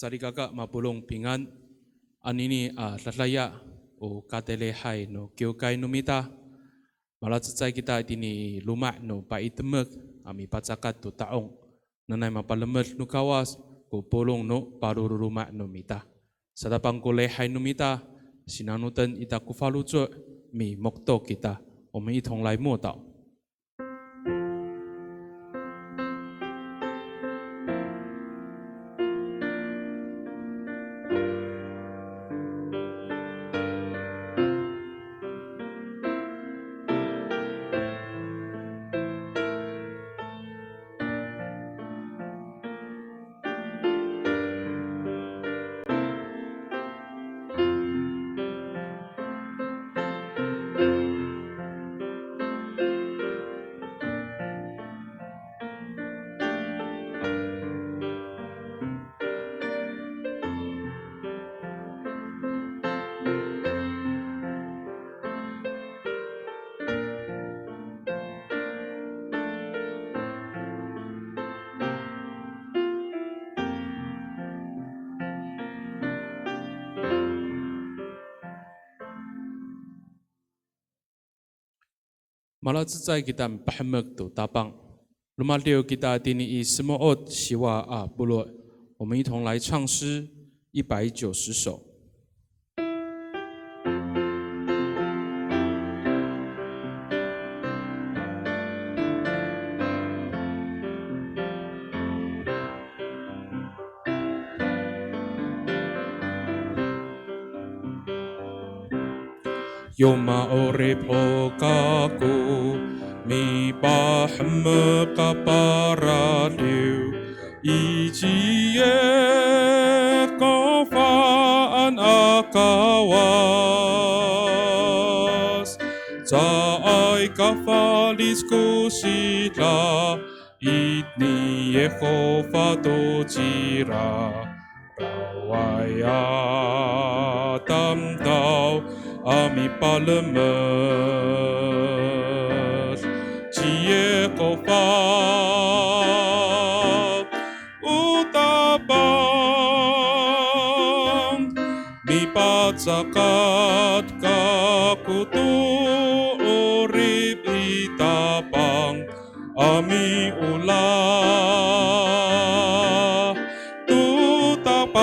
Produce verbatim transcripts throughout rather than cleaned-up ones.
Salikaka mapolong pingan, anini a dadaya o kataylihay no kiwkay no mita. Malacecay kita itini loma' no paytemek a mipacakat to ta'ong. Nanay mapalemed no Kawas ko polong no paloloma' no mita. Satapang ko lihay no mita, sinanoten ita ko faloco', mimokto kita. 我们一同来默祷。 Malacecay kita mipahemek to Tapang. Romadiw kita tini i Semo'ot siwa a polo'. 我们一同来唱诗一百九十首。 Yo ma'orip ho kako, mipahemek a paradiw, i ci Yehofaan a Kawas. Caay ka falic ko sila, itini Yehofa to cira, awaay a tamdaw a mipalemed. Ci Yehofa o Tapang, mipacakat kako to 'orip i Tapang a miolah to Tapang,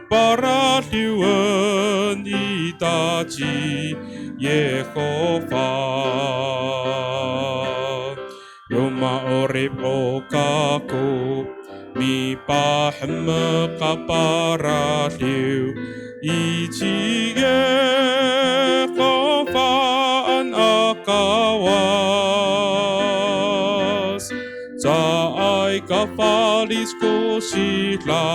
paradiwen ita ci Yehofa. Yo ma'orip ho kako, mipahemek a paradiw, i ci Yehofaan a Kawas. Caay ka falic ko sila,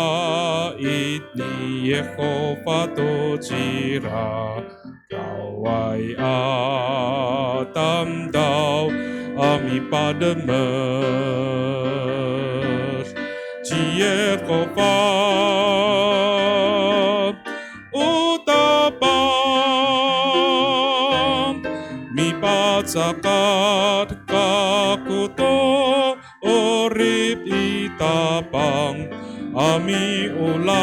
itini Yehofa to cira, awaay a tamdaw a mipalemed. Ci Yehofa o Tapang, mipacakat kako to 'orip i Tapang a miolah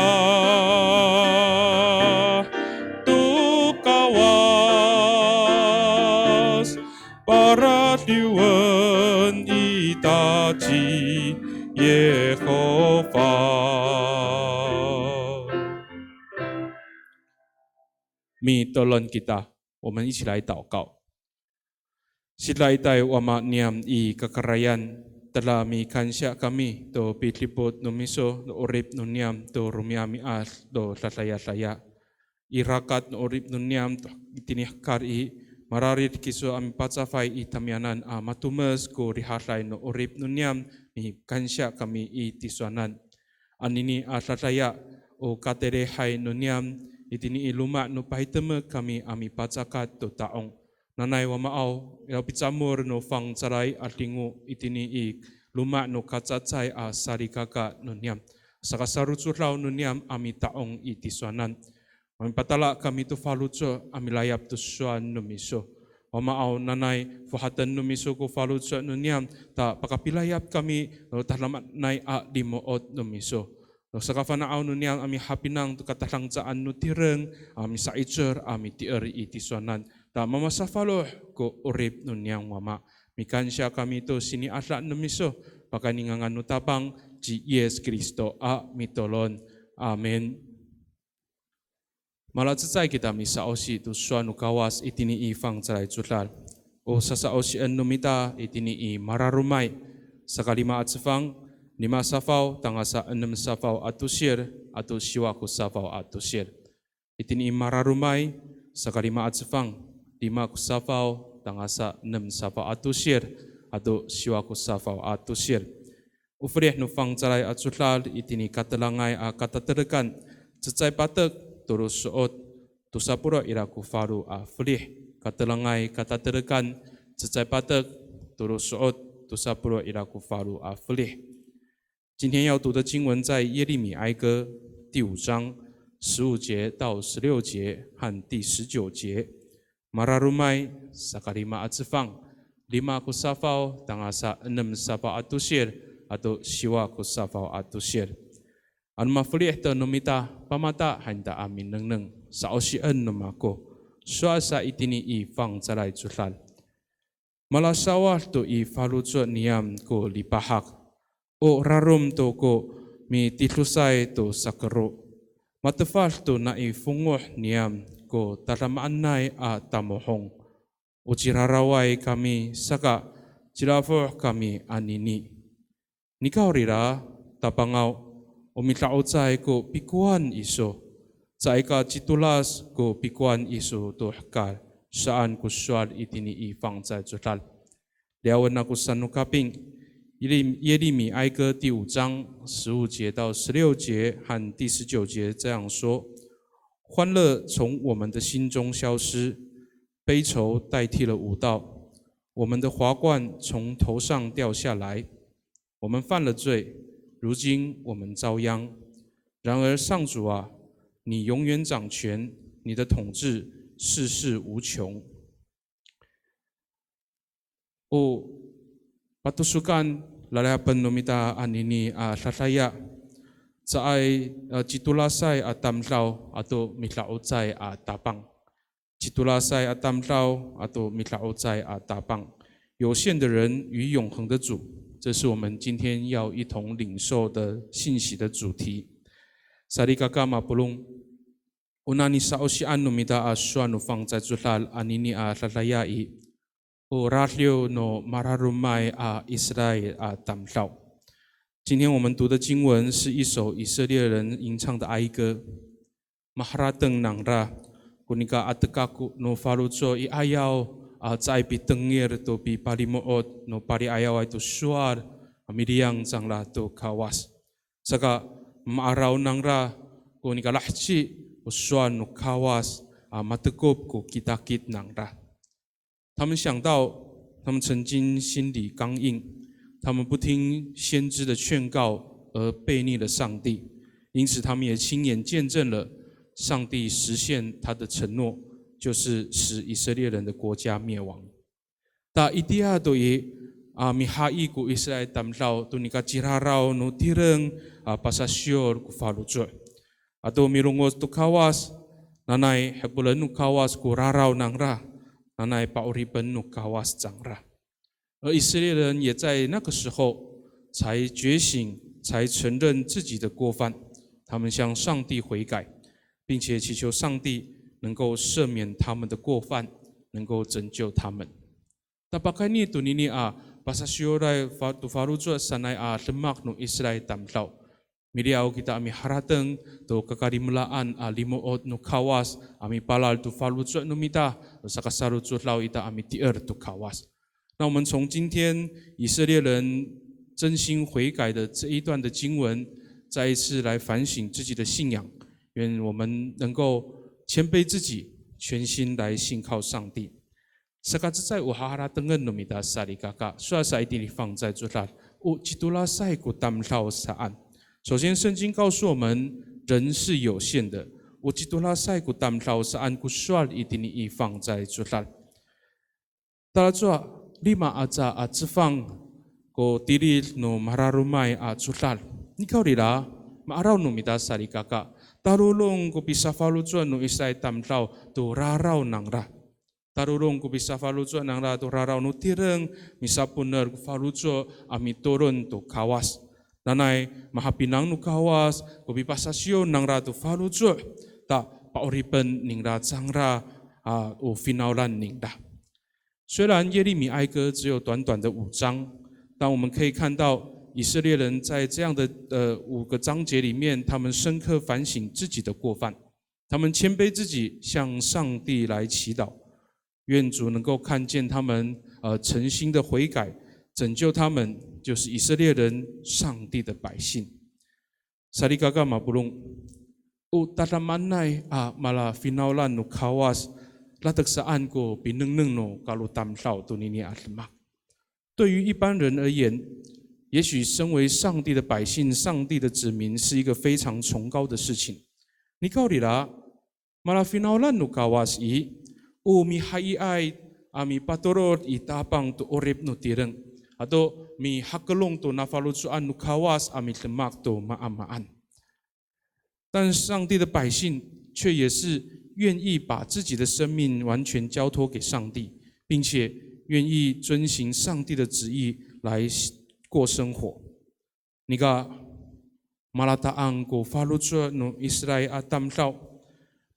to Kawas, paradiwen ita ci Yehofa. Mitolon kita, 我们一起来祷告。 Sidaitay Wama niyam i kakarayan, tada mikansiya kami to pidipot no miso no 'orip no niyam to romi'ami'ad to dadayadaya. I rakat no 'orip no niyam to itini hekal i, mararid kiso a mipacafay i tamiyanan a matomes ko rihaday no 'orip no niyam, mikansiya kami i tisowanan. Anini a dadaya, o kataylihay no niyam, itini i loma' no pahitemek kami a mipacakat to ta'ong. Nanay Wamaaw, ira picamol no fangcalay a 'adingo itini i loma' no kacacay a salikaka no niyam. Saka sarocodaw no niyam a mita'ong i tisowanan. Mamipatala kami to faloco' a milayap to sowal no miso. Wamaaw, nanay fohaten no miso ko faloco' no niyam, ta pakapilayap kami, o tadamaanay a limo'ot no miso. O sakafana'aw no niyam a mihapinang to katadangcaan no tireng, a misa'icel, a mitier i tisowanan. Ta mamasafaloh ko 'orip no niyam Wama. Mikansiya kami to sini'ada no miso, pakayni ngangan no Tapang ci Yis Kristo a mitolon. Amin. Malacecay kita misa'osi to sowal no Kawas itini i fangcalay codad. O sasa'osien no mita itini i Mararomay, saka lima a cefang, lima safaw, tangasa enem safaw a tosil, ato siwa ko safaw a tosil. Itini i Mararomay, saka lima a cefang, lima ko safaw, tangasa enem safaw a tosil, ato siwa ko safaw a tosil. O felih no fangcalay a codad itini Katelangay a Katatelekan, cecay patek, tolo so'ot, tosa polo' ira ko falo a felih. Katelangay Katatelekan, cecay patek, tolo so'ot, tosa polo' ira ko falo a felih. 今天要读的经文在耶利米哀歌第五章十五节到十六节和第十九节。Mararomay, saka lima a cefang, lima ko safaw, tangasa enem safaw a tosil, ato siwa ko safaw a tosil. Ano mafelih to no mita, pamata han ita a minengneng, sa'osien no mako, sowal sa itini i fangcalay codad. Malasawad to i faloco' niyam ko lipahak, o rarom to ko mitidosay to sakero. Matefad to nai fongoh niyam ko tadamaanay a tamohong. O ciraraway kami saka cilafoh kami anini. Nikawrira, Tapangaw, o mida'ocay ko pikowan iso. Caay ka citolas ko pikowan iso to hekal, saan ko sowal itini i fangcalay codad. Liyawen ako sano Kaping, 耶利-，耶利米哀歌第五章十五节到十六节和第十九节这样说：欢乐从我们的心中消失，悲愁代替了舞蹈，我们的华冠从头上掉下来。我们犯了罪，如今我们遭殃。然而上主啊，你永远掌权，你的统治世世无穷。 O patosokan lalayapen no mita anini a dadaya, caay, a, citolasay a tamdaw ato mida'ocay a Tapang. Citolasay a tamdaw ato mida'ocay a Tapang. 有限的人与永恒的主，这是我们今天要一同领受的信息的主题。Salikaka mapolong, o nani sa'osian no mita a sowal no fangcalay codad anini a dadaya i, o radiw no mararomay a Israil a tamdaw. 今天我们读的经文是一首以色列人吟唱的哀歌。Maharateng nangra ko nika atekak no faloco' i ayaw, a, caay pitengil to pipalimo'ot no pali'ayaway to sowal, a, miliyang cangra to Kawas. Saka ma'araw nangra ko nika laheci ko sowal no Kawas, a, matekop ko kitakit nangra. 他们想到他们曾经心里刚硬，他们不听先知的劝告而背逆了上帝，因此他们也亲眼见证了上帝实现他的承诺，就是使以色列人的国家灭亡。Ta itiya to i, a, mihayi ko Israil tamdaw to nika ciraraw no tireng, a, pasasiyor ko faloco'. Ato milongoc to Kawas, nanay hepolen no Kawas ko raraw nangra, nanay pa'oripen no Kawas cangra. 而以色列人也在那个时候才觉醒，才承认自己的过犯，他们向上帝悔改，并且祈求上帝能够赦免他们的过犯，能够拯救他们。Ta pakayni tonini a pasasiyoray fa-, to faloco' sanay a demak no Israil tamdaw. Miliyaw kita a miharateng to kakalimelaan a limo'ot no Kawas a mipalal to faloco' no mita, to sakasarocodaw ita a mitier to Kawas. 那我们从今天以色列人真心悔改的这一段的经文，再一次来反省自己的信仰。愿我们能够谦卑自己，全心来信靠上帝。 Sakacecay o haharatengen no mita salikaka, sowal sa itini fangcalay codad, o citolasay ko tamdaw saan. 首先，圣经告诉我们，人是有限的。O citolasay ko tamdaw saan ko sowal itini i fangcalay codad. Talacowa lima aca a cefang ko tilid no mararomay a codad. Nikawrira, ma'araw no mita salikaka, talolong ko pisafaloco'an no Israil tamdaw to raraw nangra. Talolong ko pisafaloco' nangra to raraw no tireng, misaponer ko faloco' a mitolon to Kawas. Nanay mahapinang no Kawas ko pipasasiyor nangra to faloco', ta pa'oripen ningra cangra, a, o finawlan ningra. 虽然耶利米哀歌只有短短的五章，但我们可以看到以色列人在这样的，呃，五个章节里面，他们深刻反省自己的过犯。 他们谦卑自己，向上帝来祈祷，愿主能够看见他们，呃，诚心的悔改，拯救他们，就是以色列人，上帝的百姓。Salikaka mapolong, o tadamaanay a malafinawlan no Kawas, latek saan ko pinengneng no kalotamdaw tonini a demak. 对于一般人而言，也许身为上帝的百姓、上帝的子民是一个非常崇高的事情。Nikawrira, malafinawlan no Kawas i, o mihaiay a mipatorod i Tapang to 'orip no tireng, ato mihakelong to nafaloco'an no Kawas a midemak to maamaan. 但上帝的百姓却也是愿意把自己的生命完全交托给上帝，并且愿意遵行上帝的旨意来过生活。Nika, malata'ang ko faloco' no Israil a tamdaw,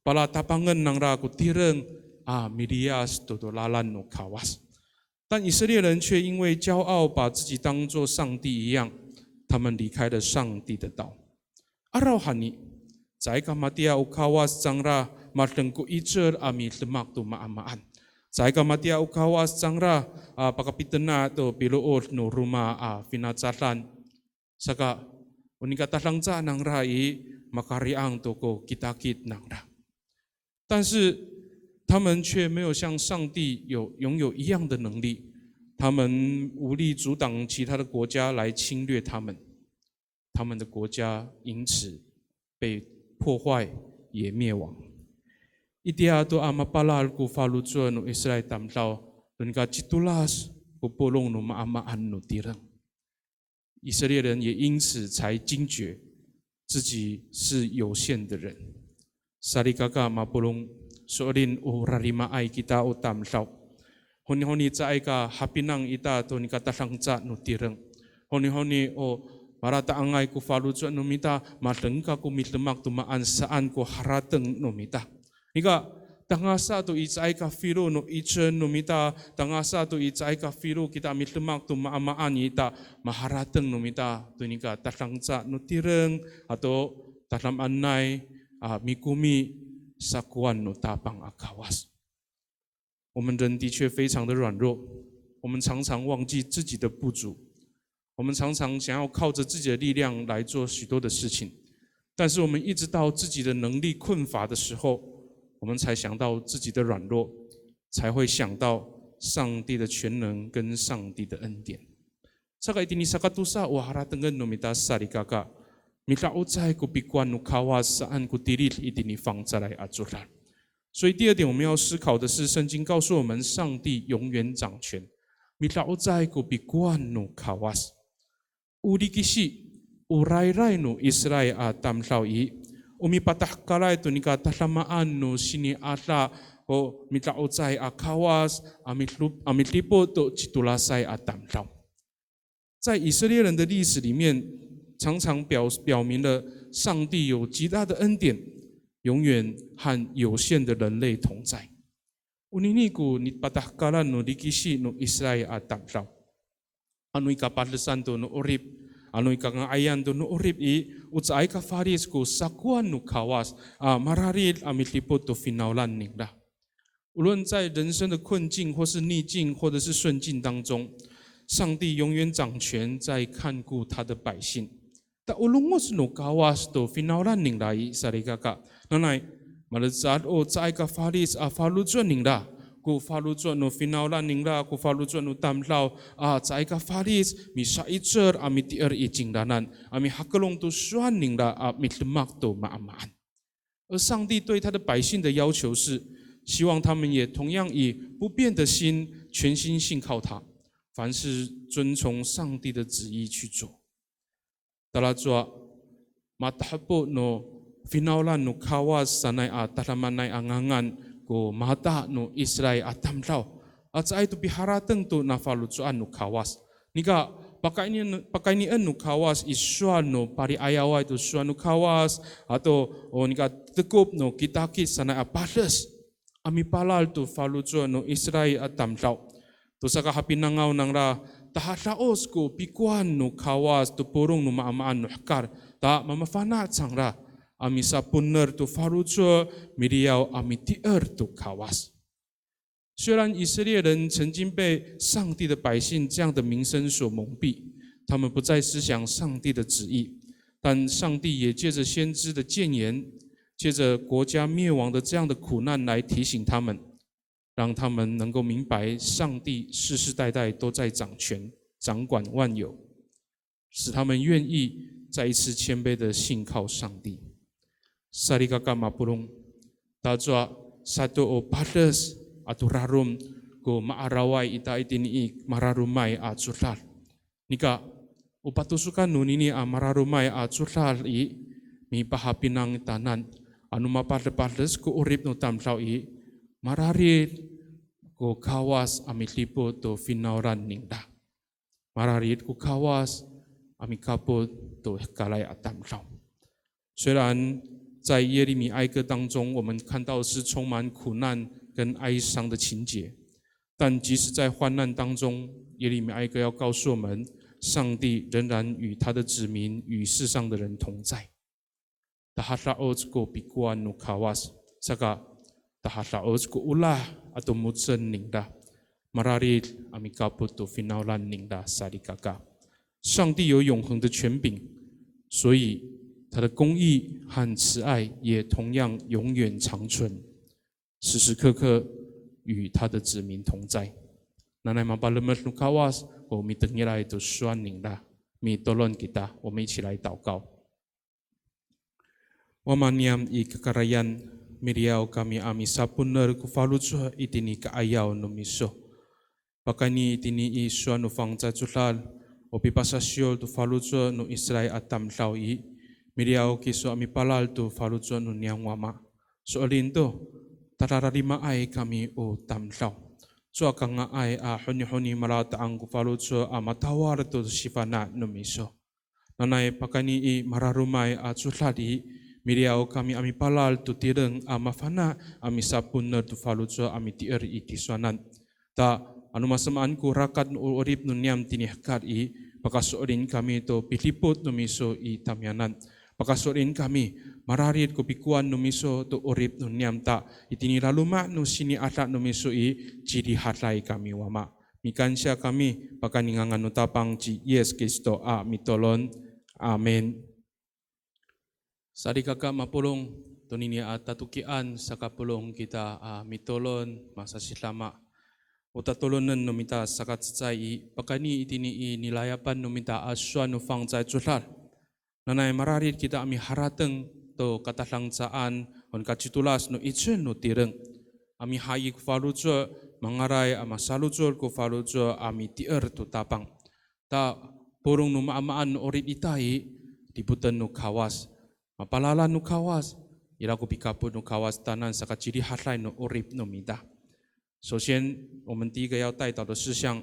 palatapangen nangra ko tireng a miliyas to to lalan no Kawas. 但以色列人却因为骄傲，把自己当作上帝一样，他们离开了上帝的道。Araw hani, caay ka matiya o Kawas cangra madeng ko 'icel a midemak to maamaan. Caay ka matiya o Kawas cangra, a, pakapitena' to pilood no roma a finacadan. Saka, o nika tadangca nangra i, makari'ang to ko kitakit nangra. 但是他们却没有像上帝有，拥有一样的能力，他们无力阻挡其他的国家来侵略他们，他们的国家因此被破坏也灭亡。Itiya to a mapalal ko faloco' no Israil tamdaw, to nika citolas ko polong no maamaan no tireng. 以色列人也因此才惊觉自己是有限的人。Salikaka mapolong, so'elin o rarimaay kita o tamdaw. Honihoni caay ka hapinang ita to nika tadangca no tireng. Honihoni o malata'angay ko faloco' no mita, madeng ka ko midemak to maan saan ko harateng no mita. Nika, tangasa to i caay ka filo no 'icel no mita, tangasa to i caay ka filo kita midemak to maamaan ita, maharateng no mita to nika tadangca no tireng ato tadamaanay a mikomi sakowan no Tapang a Kawas. 我们人的确非常的软弱，我们常常忘记自己的不足，我们常常想要靠着自己的力量来做许多的事情，但是我们一直到自己的能力困乏的时候，我们才想到自己的软弱，才会想到上帝的全能跟上帝的恩典。Saka itini sakatosa o haratengen no mita salikaka, mida'ocay ko pikowan no Kawas saan ko tilid itini fangcalay a codad. 所以第二点，我们要思考的是，圣经告诉我们，上帝永远掌权。Mida'ocay ko pikowan no Kawas. O likisi, o rayray no Israil a tamdaw i, o mipatahkalay to nika tadamaan no sini'ada ko mida'ocay a Kawas a midip-, a midipot to citolasay a tamdaw. 在以色列人的历史里面，常常表，表明了上帝有极大的恩典，永远和有限的人类同在。Onini ko nipatahkalan no likisi no Israil a tamdaw. Ano i kapadesan to no 'orip, ano i kanga'ayan to no 'orip i, o caay ka falic ko sakowan no Kawas a mararid a midipot to finawlan ningra. 无论在人生的困境，或是逆境，或者是顺境当中，上帝永远掌权，在看顾他的百姓。Ta o longoc no Kawas to finawlan ningra i salikaka. Nanay, malecad o caay ka falic a faloco' ningra, ko faloco' no finawlan ningra, ko faloco' no tamdaw, a caay ka falic, misa'icel a mitier i cingranan, a mihakelong to sowal ningra, a midemak to maamaan. 而上帝对他的百姓的要求是，希望他们也同样以不变的心全心信靠他，凡事遵从上帝的旨意去做。Talacowa, matahepo no finawlan no Kawas sanay a tadamaanay a ngangan ko mata no Israil a tamdaw. A caay to piharateng to nafaloco'an no Kawas. Nika, pakaynien, pakaynien no Kawas i sowal no pali'ayaway to sowal no Kawas, ato, o, nika tekop no kitakit sanay a pades a mipalal to faloco' no Israil a tamdaw. To sakahapinangaw nangra, tahada'oc ko pikowan no Kawas to polong no maamaan no hekal, ta mamafana' cangra a misaponer to faloco' miliyaw a mitier to Kawas. 虽然以色列人曾经被上帝的百姓这样的名声所蒙蔽，他们不再思想上帝的旨意，但上帝也借着先知的谏言，借着国家灭亡的这样的苦难来提醒他们，让他们能够明白上帝世世代代都在掌权、掌管万有。 使他们愿意再一次谦卑的信靠上帝。Salikaka mapolong, tacowa sato o pades ato rarom ko ma'araway ita itini i mararomay a codad. Nika, o patosokan nonini a mararomay a codad i, mipahapinang tanan, ano mapadepades ko 'orip no tamdaw i, mararid ko Kawas a midipot to finawlan ningra. Mararid ko Kawas a mikapot to hekalay a tamdaw. 虽然在耶利米哀歌当中，我们看到是充满苦难跟哀伤的情节，但即使在患难当中，耶利米哀歌要告诉我们，上帝仍然与他的子民、与世上的人同在。 Tahada'oc ko pikowan no Kawas, saka tahada'oc ko olah ato mo^cel ningra, mararid a mikapot to finawlan ningra salikaka. 上帝有永恒的权柄，所以他的公义和慈爱也同样永远长存，时时刻刻与他的子民同在。Nanay mapalemed no Kawas ko mitengilay to sowal ningra, mitolon kita, 我们一起来祷告。 Wama niyam i kakarayan, miliyaw kami a misaponer ko faloco' itini ka'ayaw no miso. Pakayni itini i sowal no fangcalay codad, o pipasasiyor to faloco' no Israil a tamdaw i, miliyaw kiso a mipalal to faloco' no niyam Wama. So'elin to, tadadalimaay kami o tamdaw. Cowa kanga'ay a honihoni malata'ang ko faloco' a matawal to sifana' no miso. Nanay pakayni i mararomay a codad i, miliyaw kami a mipalal to tireng a mafana' a misaponer to faloco' a mitier i tisowanan. Ta, ano masamaan ko rakat no 'orip no niyam tini hekal i, pakaso'elin kami to pidipot no miso i tamiyanan. Pakaso'elin kami, mararid ko pikowan no miso to 'orip no niyam ta, itini laloma' no sini'ada no miso i, cirihaday kami Wama. Mikansiya kami, pakayni ngangan no Tapang ci Yis Kristo a mitolon. Amin. Salikaka mapolong, tonini a tatokian, sakapolong kita a mitolon, masasidama. O tatolonen no mita sakacecay i, pakayni itini i nilayapan no mita a sowal no fangcalay codad. Nanay mararid kita a miharateng to katadancaan, o nikacitolas no 'icel no tireng. A mihayi ko faloco', mangalay a masalocod ko faloco' a mitier to Tapang. Ta polong no maamaan no 'orip ita i, dipoten no Kawas. Mapalalan no Kawas, ira ko pikapot no Kawas tanan sakacirihaday no 'orip no mita. 首先，我们第一个要代祷的事项，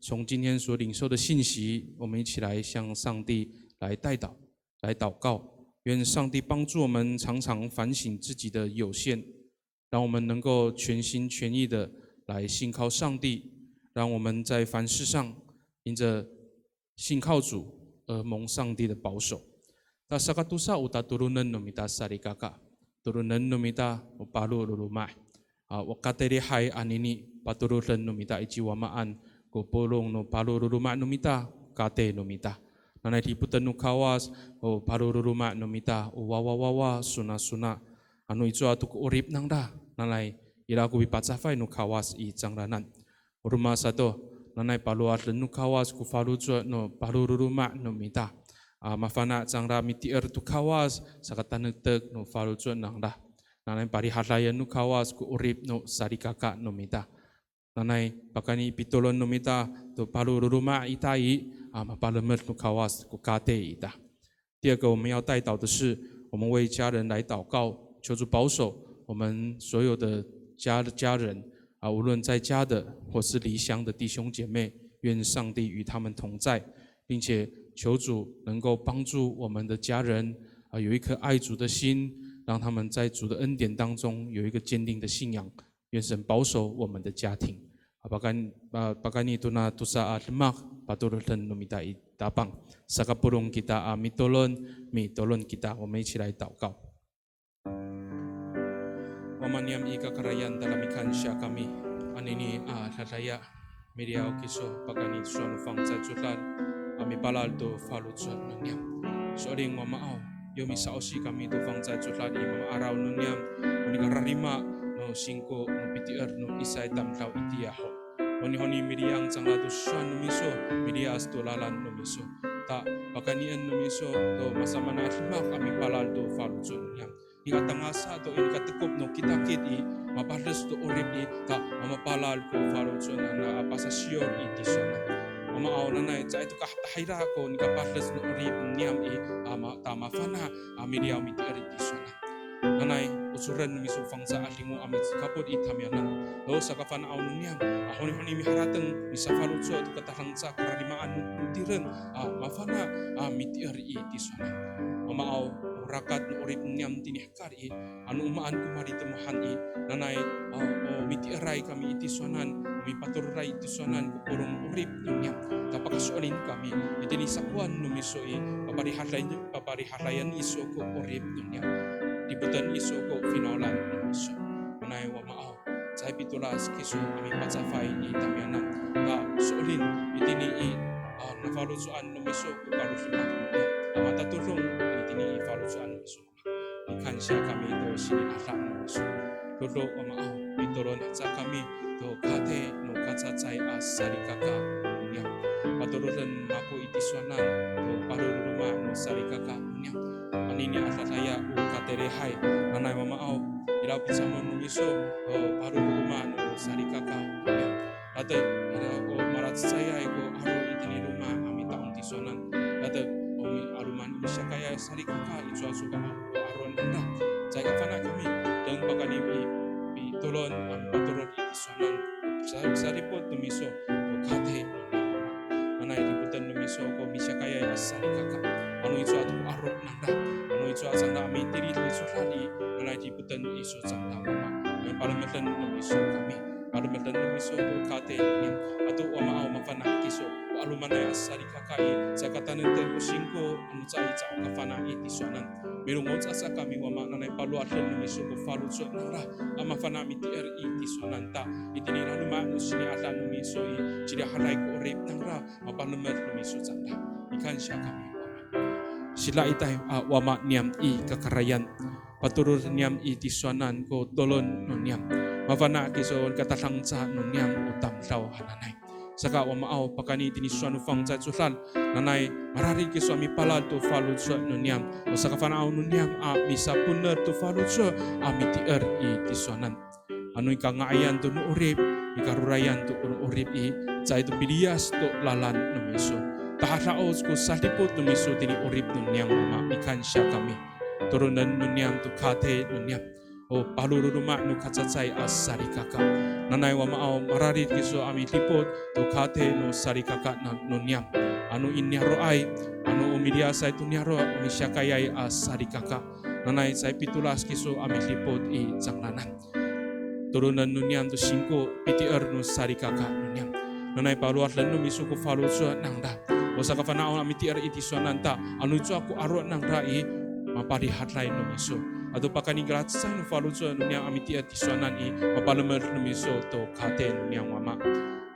从今天所领受的信息，我们一起来向上帝来代祷，来祷告。愿上帝帮助我们常常反省自己的有限，让我们能够全心全意的来信靠上帝，让我们在凡事上因着信靠主而蒙上帝的保守。Ta sakatosa o tatolonen no mita salikaka, tolonen no mita o paro no loma'. A, o katay lihay anini, patoroden no mita i ci Wamaan ko polong no paro no loma' no mita, katay no mita. Nanay dipoten no Kawas ko paro no loma' no mita, o wawawawa, sonasona. Ano icowa to ko 'orip nangra, nanay ira ko pipacafay no Kawas i cangraanan. O roma sato, nanay palowaden no Kawas ko faloco' no paro no loma' no mita. A, mafana' cangra mitier to Kawas, sakatanektek no faloco' nangra. Nanay parihadayen no Kawas ko 'orip no salikaka no mita. Nanay pakayni pitolon no mita to paloloma' ita i, a, mapalemed no Kawas ko katey ita. 第二个我们要代祷的是，我们为家人来祷告，求主保守我们所有的家，家人，啊，无论在家的或是离乡的弟兄姐妹，愿上帝与他们同在，并且求主能够帮助我们的家人，啊，有一颗爱主的心，让他们在主的恩典当中有一个坚定的信仰。愿神保守我们的家庭。啊，pakayni, a, pakayni tona tosa a demak, patoroden no mita i Tapang. Sakapolong kita a mitolon, mitolon kita. 我们一起来祷告。Wama niyam i kakarayan, tada mikansiya kami. Anini a dadaya, miliyaw kiso pakayni sowal no fangcalay codad a mipalal to faloco' no niyam. So'elin Wamaaw, yo misa'osi kami to fangcalay codad i ma'araw no niyam, o nika rarima no singko no pitier no Isay tamdaw itiya ho. Honihoni miliyang cangra to sowal no miso, miliyas to lalan no miso. Ta pakaynien no miso to masamaanay a demak a mipalal to faloco' no niyam. Nika tangasa to i nika tekop no kitakit i, mapades to 'orip i, ta mamapalal ko faloco' nangra a pasasiyor i tisowanan. Wamaaw, nanay caay to kahatahira ko nika pades no 'orip niyam i, a, ma, ta mafana' a miliyaw mitier i tisowanan. Nanay ocoren no miso fangcalay a 'adingo a mikapot i tamiyanan. O sakafana'aw no niyam a honihoni miharateng misafaloco' to katadangca kararimaan no tireng a mafana' a mitier i tisowanan. Wamaaw, o rakat no 'orip niyam tini hekal i, ano o maan ko malitemohan i, nanay, o, o mitieray kami i tisowanan, o mipatoroday i tisowanan ko polong no 'orip no niyam. Ta pakaso'elin kami, itini sakowan no miso i, paparihaday, paparihadayan iso ko 'orip no niyam. Dipoten iso ko finawlan no miso. Nanay Wamaaw, caay pitolas kiso a mipacafay i tamiyanan. Ta so'elin, itini i, a, nafaloco'an no miso ko kalodemak no niyam. A matatodong, itini i faloco'an no miso. Mikansiya kami to sini'ada no miso. Dodo Wamaaw, mitolon haca kami to katey no kacacay a salikaka no niyam. Patoroden mako i tisowanan to paloloma' no salikaka no niyam. Anini a dadaya o katey lihay, nanay Wamaaw, ira picamol no miso to paloloma' no salikaka no niyam. Latek, ira ko malacecayay ko aro' itini loma' a mita'ong tisowanan. Latek, o mi, 'aloman i misiyakayay salikaka i cowa cowa ko aro' nangra. Caay kafana' kami, deng pakayni i, i tolon, a, patorod i tisowanan. Sa, salipot no miso to katey no niyam. Nanay dipoten no miso ko misiyakayay a salikaka. Ano i cowa to ko aro' nangra. Ano i cowa cangra a mitilid i codad i, nanay dipoten iso cangra Wama. Nanay palemeden no miso kami. Palemeden no miso to katey niyam. Ato Wamaaw, mafana' kiso ko 'alomanay a salikaka i, caay katanektek ko singko, ano caay caho kafana' i tisowanan. Milongoc sa kami Wama, nanay palowaden no miso ko faloco' nangra a mafana' mitier i tisowanan ta, itini laloma' no sini'ada no miso i, cirihaday ko 'orip nangra, mapalemed no miso cangra. Mikansiya kami Wama. Sidaitay a Wama niyam i kakarayan. Patorod niyam i tisowanan ko tolon no niyam. Mafana' kiso katadangca no niyam o tamdaw hananay. Saka Wamaaw, pakayni tini sowal no fangcalay codad, nanay mararid kiso a mipalal to faloco' no niyam. O sakafana'aw no niyam a misaponer to faloco' a mitier i tisowanan. Ano i kanga'ayan to no 'orip, i karorayan to no 'orip i, caay to piliyas to lalan no miso. Tahada'oc ko sadipot no miso tini 'orip no niyam Wama, mikansiya kami. Tolonen no niyam to katey no niyam. O paloloma' no kacacay a salikaka. Nanay Wamaaw, mararid kiso a midipot to katey no salikaka na, no niyam. Ano i niyaro'ay, ano o miliyasay to niyaro' a misiyakayay a salikaka. Nanay caay pitolas kiso a midipot i cangraanan. Tolonen no niyam to singko pitier no salikaka no niyam. Nanay palowaden no miso ko faloco' nangra. O sakafana'aw a mitier i tisowanan ta, ano i cowa ko aro' nangra i, maparihaday no miso. Ato pakayni kalacecay no faloco' no niyam a mitier tisowanan i, mapalemed no miso to katey no niyam Wama.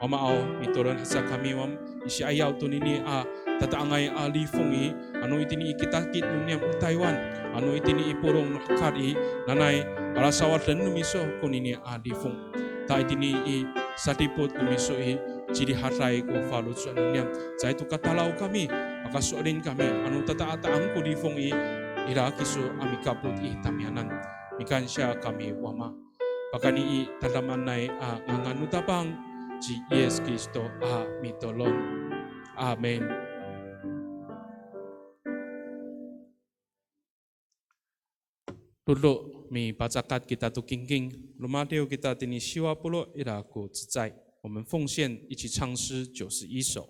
Wamaaw, mitolon haca kami Wama, i si'ayaw tonini a tata'angay a lifong i, ano itini i kitakit no niyam o Taywan, ano itini i polong no hekal i, nanay palasawaden no miso konini a lifong. Ta itini i sadipot no miso i, cirihaday ko faloco' no niyam. Caay to katalaw kami, pakaso'elin kami, ano tata'ata'ang ko lifong i, ira kiso a mikapot i tamiyanan. Mikansiya kami Wama. Pakayni i tadamaanay a ngangan no Tapang, ci Yis Kristo a mitolon. Amin. Dodo mipacakat kita to kingking, romadiw kita tini siwa polo' ira ko cecay. 我们奉献一起唱诗九十一首。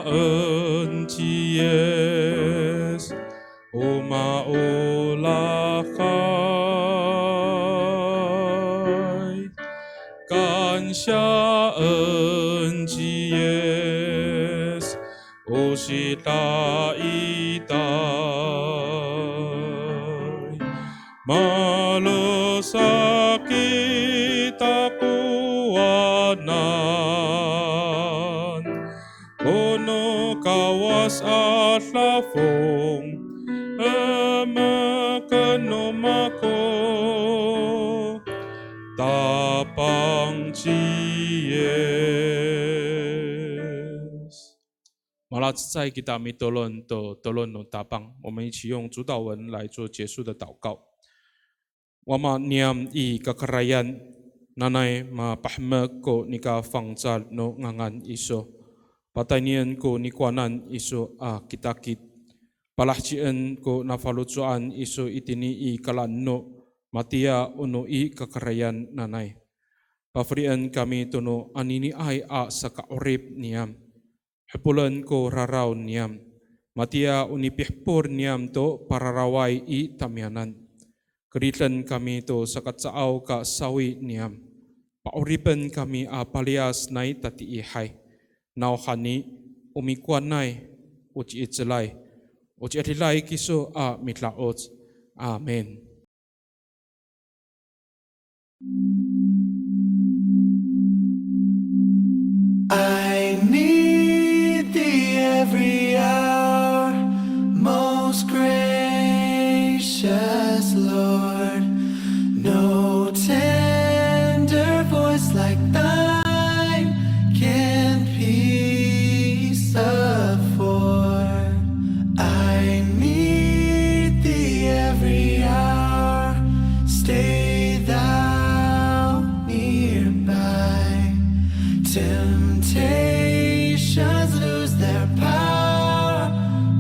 Kansiyaen ci Yis, o maolahay. Kansiyaen ci Yis, o sidaitay. Malosa' kita kowanan, o no Kawas a dafong, emeken no mako, Tapang ci Yis. Malacecay kita mitolon to tolon no Tapang. 我们一起用主祷文来做结束的祷告。 Wama niyam i kakarayan, nanay mapahemek ko nika fangcal no ngangan iso. Pataynien ko nikowanan iso a kitakit. Palahecien ko nafaloco'an iso itini i kalaeno, matiya o no i kakarayan nanay. Pafelien kami to no aniniay a saka'orip niyam. Hepolen ko raraw niyam, matiya o nipihepol niyam to pararaway i tamiyanan. Keriden kami to sakacaaw ka sawi niyam. Pa'oripen kami a paliyas nai tatiihay. Nawhani, o mikowanay, o ci'icelay, o ci'edilay kiso a mida'oc. Amin. I need thee every hour, most gracious Lord. No tender voice like thine can peace afford. I need thee every hour. Stay thou nearby. Temptations lose their power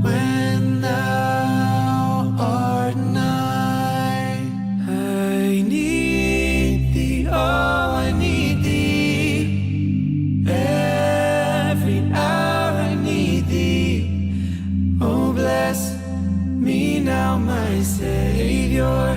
when thou art nigh. I need thee, oh, I need thee. Every hour I need thee. Oh, bless me now, my Savior.